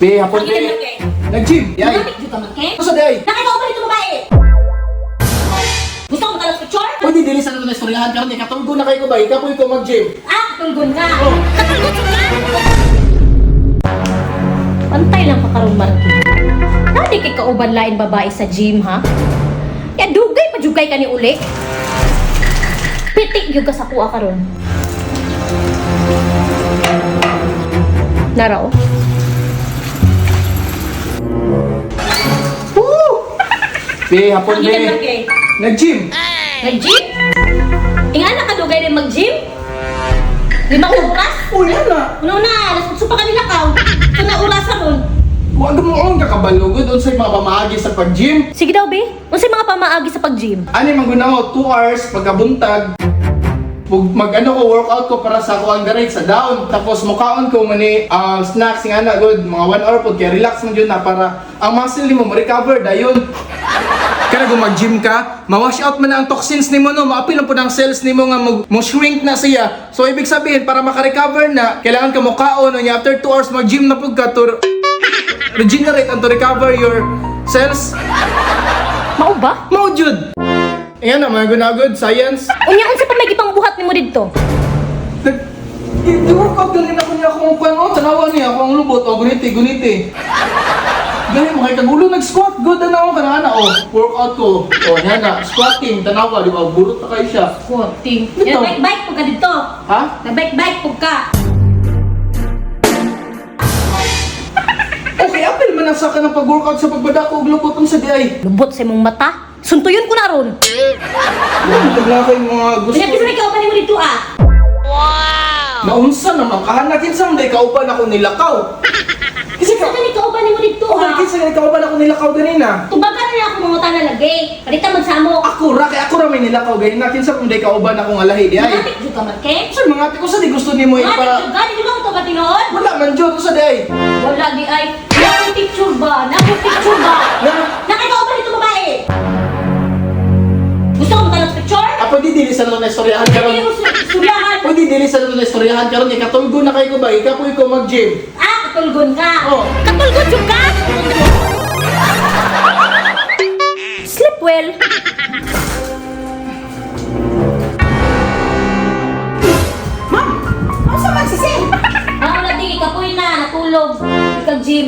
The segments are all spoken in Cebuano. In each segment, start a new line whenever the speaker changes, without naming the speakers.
Be, hapon
Ang
be.
ilan kay?
Nag-gym. Yay.
Lumapit jud ka man kay?
Ano sa day?
Nakita ko ba dito babae? Gusto ko makalas picture?
Pwede dili sa na istoryahan karon kay katulgo na kayo ko ba? Ikapoy ko mag-gym.
Ah, katulgon ka.
Oh.
Katulgon jud ka. Pantay lang ka karon Marky. Nadi kay kauban lain babae sa gym ha? Ya dugay pa jugay ka ni uli. Pitik gyud ka sa kuha karon. Nara oh.
Woo! Be, hapon
Ang
be.
ilan kay?
Nag-gym.
Nag-gym? Inga na kadugay rin mag-gym? 5 oras?
Uy, ana.
Ano na, alas 8 pa kanila ka. Ito na oras ron.
Wag mo ang kakabalugod unsay mga pamaagi sa pag-gym.
Sige daw, be. Unsay mga pamaagi sa pag-gym?
Ani man gud nako 2 hours pagkabuntag. Pag mag ano ko workout ko para sa ako ang garay sa down tapos mukaon ko mani snacks nga na good mga 1 hour pod kay relax man jud na para ang muscle nimo mo recover dayon. Kada kung mag-gym ka, ma-wash out man na ang toxins nimo no, maapil lang pud ang cells nimo nga mo shrink na siya. So ibig sabihin para maka-recover na, kailangan ka mukaon unya after 2 hours mag-gym na pud ka to regenerate and to recover your cells.
Mao ba?
Mao jud. Ayan na, mga gunagod, science.
Unya unsa pa may gipangbuhat nimo didto?
Nag I-workout galing ako niya akong kuwan oh, tanawa niya ako ang lubot oh, guniti, guniti. Gani mo kay kagulo nag-squat, good na ako kana na oh, workout ko. Oh, niya na, squatting, tanawa di ba, burot na kayo siya.
Squatting.
Dito.
Nag-bike-bike pud ka didto.
Ha?
Nag-bike-bike pud ka.
Okay, apil man ang sa kanang pag-workout sa pagbadako og lubot unsa di ay.
Lubot sa imong mata. Suntuyon ko na ron.
Ano na kay mga gusto.
Unya kinsa may kauban nimo didto ah?
Naunsa naman kahanak kinsa man day kauban ako nilakaw. Kasi
Kinsa
ka
man kauban nimo didto
Okay,
ah?
kinsa gani kauban ako nilakaw ganina.
Tubagan na ako mga na lagi. Kalita magsamo.
Ako ra kay ako ra may nilakaw ganina kinsa man day kauban ako nga lahi di ay.
Matik jud ka man kay?
Sir, mga ate ko sa di gusto nimo
Matik
ipa
jud ka, di ba ko ba tinuod?
Wala man jud sa di ay.
Wala di ay. Nakong picture ba? Nakong picture ba?
Na
Nakikauban nito babae. Gusto ko makalas picture?
ah, pwede dili sa na istoryahan karon.
Hindi mo suryahan.
Pwede dili sa na istoryahan karon kay katulgo na kay ko ba ikapoy ko mag-gym.
Ah, katulgon ka.
Oh.
Katulgon jud ka? Sleep well.
Ma'am, ano sa man sisi?
Ah, wala di ikapoy na, natulog. Ikag gym.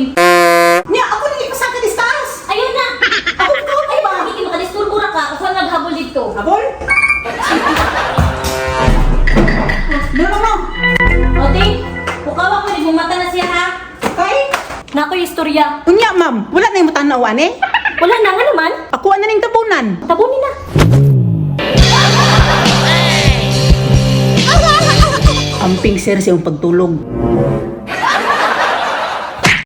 Nya, ako nang ipasaka di taas.
Ayun na.
Ako ko
Ay,
ba?
hindi makadisturbo ra ka. Ako ang naghabol dito.
Habol? No, no, no.
Ote, pukawa ko ni mata na siya ha.
Kay?
Nako yung istorya.
Unya, ma'am. Wala na yung tanawan eh.
Wala na nga naman.
Ako na ning tabunan.
Tabunin na.
Amping sir sa iyong pagtulog.